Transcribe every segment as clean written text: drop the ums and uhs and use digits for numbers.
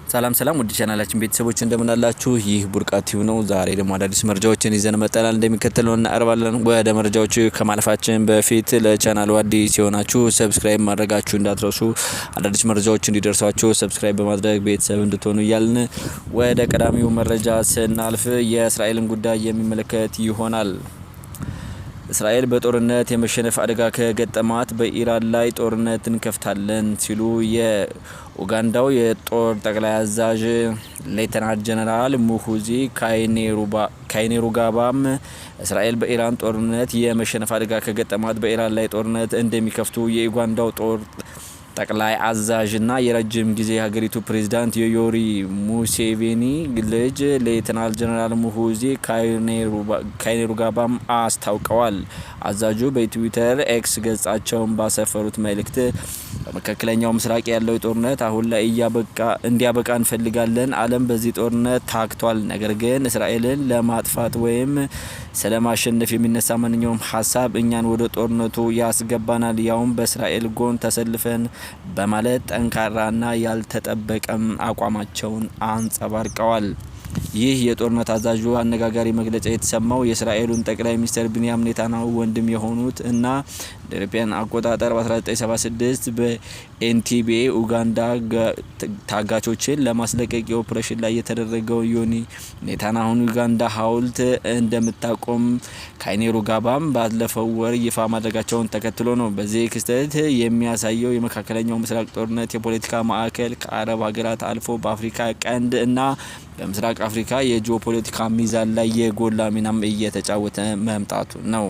ሰላም ሰላም ውድ ቻናላችን ቤተሰቦች፣ እንደምን አላችሁ? ይህ ቡርቃ ቲዩብ ነው። ዛሬ ደግሞ አዳዲስ መረጃዎችን ይዘን መጥተናል፣ እንደሚከተለው እናቀርባለን። ወደ መረጃዎቹ ከማለፋችን በፊት ለቻናሉ አዲስ የሆናችሁ subscribe ማድረጋችሁ እንዳትረሱ፣ አዳዲስ መረጃዎች እንዲደርሷችሁ subscribe በማድረግ ቤተሰብ እንድትሆኑ እያልን ወደ ቀዳሚው መረጃ ስናልፍ የእስራኤልን ጉዳይ የሚመለከት ይሆናል። እስራኤል በጦርነት የመሸነፍ አደጋ ከገጠማት በኢራን ላይ ጦርነት እንከፍታለን ሲሉ የኡጋንዳው የጦር ጠቅላይ አዛዥ ሌተናል ጀነራል ሙሁዚ ካይኔሩጋባም እስራኤል በኢራን ጦርነት የመሸነፍ አደጋ ከገጠማት በኢራን ላይ ጦርነት እንደሚከፍቱ የኡጋንዳው ጦር ጠቅላይ አዛዥና የረጅም ጊዜ የሀገሪቱ ፕሬዚዳንት የዮሪ ሙሴቬኒ ልጅ ሌተናል ጀነራል ሙሁዚ ካይኔሩጋባም አስታውቀዋል። አዛዡ በትዊተር ኤክስ ገጻቸውን ባሰፈሩት መልእክት በመካከለኛው ምስራቅ ያለው ጦርነት አሁን ላይ እንዲያበቃ እንፈልጋለን። ዓለም በዚህ ጦርነት ታክቷል። ነገር ግን እስራኤልን ለማጥፋት ወይም ስለማሸነፍ የሚነሳ ማንኛውም ሀሳብ እኛን ወደ ጦርነቱ ያስገባናል፣ ያውም በእስራኤል ጎን ተሰልፈን በማለት ጠንካራና ያልተጠበቀም አቋማቸውን አንጸባርቀዋል። ይህ የጦርነት አዛዡ አነጋጋሪ መግለጫ የተሰማው የእስራኤሉን ጠቅላይ ሚኒስትር ቢንያም ኔታንያሁ ወንድም የሆኑት እና እንደ አውሮፓውያን አቆጣጠር በ1976 በኤንቴቤ ኡጋንዳ ታጋቾችን ለማስለቀቅ የኦፕሬሽን ላይ የተደረገው ዮኒ ኔታንያሁን ኡጋንዳ ሐውልት እንደምታቆም ካይኔሩጋባም ባለፈው ወር ይፋ ማድረጋቸውን ተከትሎ ነው። በዚህ ክስተት የሚያሳየው የመካከለኛው ምስራቅ ጦርነት የፖለቲካ ማዕከል ከአረብ ሀገራት አልፎ በአፍሪካ ቀንድ እና በምስራቅ አፍሪካ የጂኦፖለቲካ ሚዛን ላይ የጎላ ሚናም እየተጫወተ መምጣቱ ነው።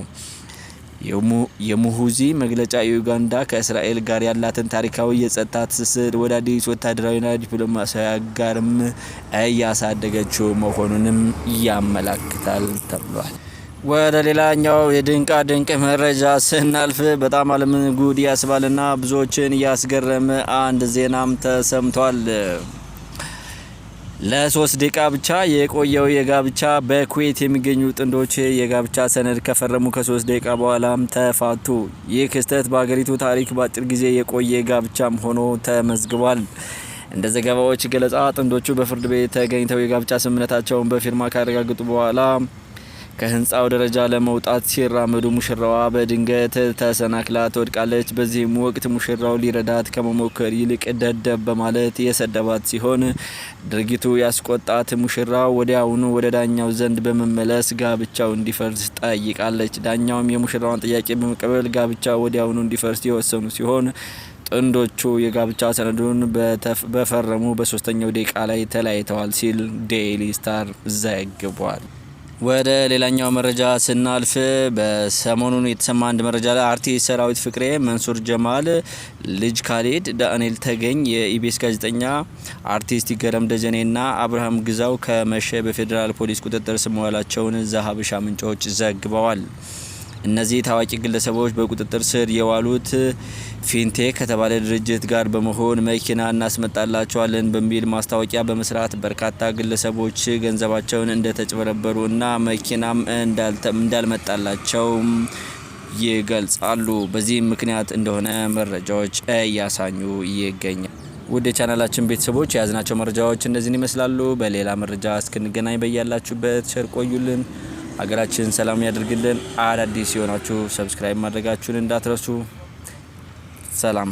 የሙሁዚ መግለጫ የኡጋንዳ ከእስራኤል ጋር ያላትን ታሪካዊ የጸጥታ ትስስር ወደ አዲስ ወታደራዊና ዲፕሎማሲያዊ አጋርም እያሳደገችው መሆኑንም ያመላክታል ተብሏል። ወደ ሌላኛው የድንቃ ድንቅ መረጃ ስናልፍ በጣም ዓለምን ጉድ ያስባልና ብዙዎችን እያስገረመ አንድ ዜናም ተሰምቷል። ለ3 ደቂቃ ብቻ የቆየው የጋብቻ በኩዌት የሚገኙ ጥንዶች የጋብቻ ሰነድ ከፈረሙ ከ3 ደቂቃ በኋላም ተፋቱ። ይህ ክስተት በሀገሪቱ ታሪክ በአጭር ጊዜ የቆየ ጋብቻም ሆኖ ተመዝግቧል። እንደ ዘገባዎች ገለጻ ጥንዶቹ በፍርድ ቤት ተገኝተው የጋብቻ ስምምነታቸውን በፊርማ ካረጋገጡ በኋላ ከህንፃው ደረጃ ለመውጣት ሲራመዱ ሙሽራዋ በድንገት ተሰናክላ ትወድቃለች። በዚህም ወቅት ሙሽራው ሊረዳት ከመሞከር ይልቅ ደደብ በማለት የሰደባት ሲሆን፣ ድርጊቱ ያስቆጣት ሙሽራው ወዲያውኑ ወደ ዳኛው ዘንድ በመመለስ ጋብቻው እንዲፈርስ ጠይቃለች። ዳኛውም የሙሽራዋን ጥያቄ በመቀበል ጋብቻው ወዲያውኑ እንዲፈርስ የወሰኑ ሲሆን፣ ጥንዶቹ የጋብቻ ሰነዱን በፈረሙ በሶስተኛው ደቂቃ ላይ ተለያይተዋል ሲል ዴይሊ ስታር ዘግቧል። ወደ ሌላኛው መረጃ ስናልፍ በሰሞኑን የተሰማ አንድ መረጃ ላይ አርቲስት ሰራዊት ፍቅሬ፣ መንሱር ጀማል፣ ልጅ ካሊድ፣ ዳንኤል ተገኝ፣ የኢቢኤስ ጋዜጠኛ አርቲስት ይገረም ደጀኔና አብርሃም ግዛው ከመሸ በፌዴራል ፖሊስ ቁጥጥር ስር መዋላቸውን ዘሀበሻ ምንጮች ዘግበዋል። እነዚህ ታዋቂ ግለሰቦች በቁጥጥር ስር የዋሉት ፊንቴክ ከተባለ ድርጅት ጋር በመሆን መኪና እናስመጣላቸዋለን በሚል ማስታወቂያ በመስራት በርካታ ግለሰቦች ገንዘባቸውን እንደተጭበረበሩ እና መኪናም እንዳልመጣላቸው ይገልጻሉ። በዚህም ምክንያት እንደሆነ መረጃዎች እያሳዩ ይገኛል። ውድ የቻናላችን ቤተሰቦች፣ የያዝናቸው መረጃዎች እነዚህን ይመስላሉ። በሌላ መረጃ እስክንገናኝ በያላችሁበት ቸር ቆዩልን። ሀገራችን ሰላም ያደርግልን። አዳዲስ የሆናችሁ subscribe ማድረጋችሁን እንዳትረሱ። ሰላም።